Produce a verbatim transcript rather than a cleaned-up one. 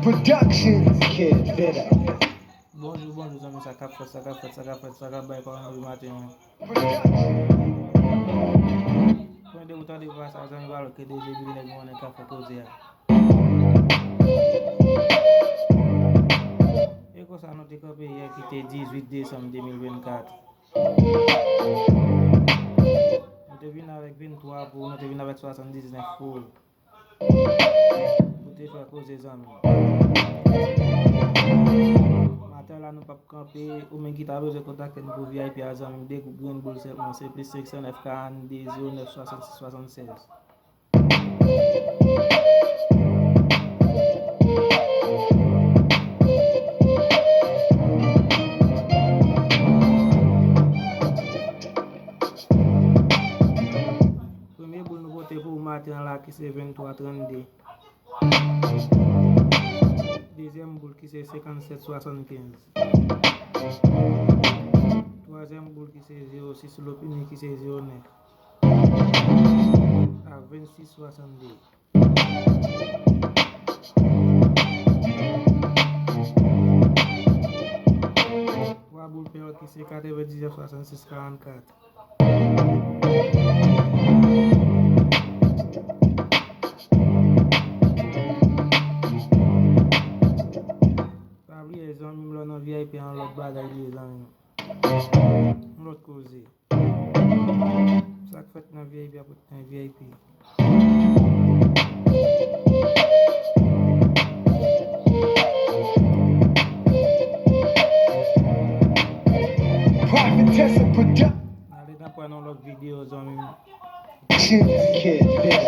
Production. Kid Vita. Bonjou, bonjou, zanmi, sa k ap fèt, sa k ap fèt, sa k ap fèt, sa k ap bay kò anvi maten an. Pwen de ou tande vwa sa, zanmi, pa lòt ke D J Billy nèg mwen nan k ap fè koze a. E konsa nou te kanpe yè ki te dizuit desanm de mil vennkat. Nou te vin avèk venntwa pou, nou te vin avèk swasanndiznèf pou. Pou te fè koze, zanmi. Maten la nou p ap kanpe, ou menm ki ta bezwen kontakte n pou V I P a, zanmi, de grenn boul sèlman, se plis senk san nèf karannde zewo nèf swasannsis swasannsèz. Premye boul nou pote pou ou maten an la ki se venntwa trannde. Dezyèm boul ki se senkannsèt swasannkenz. Twazyèm boul ki se zewo sis, lopini ki se zewo nèf. A vennsis swasannde. Twa boul pè ki se katrevendiznèf swasannsis karannkat. Pa bliye, zanmi m, lè w nan V I P a, yon lòt bagay li ye, zanmi m. Yon lòt koze. Sa k fèt nan V I P ap ret nan V I P. Prophetess of Production. Ale nan pran yon lòt videyo, zanmi m. Kid Vita.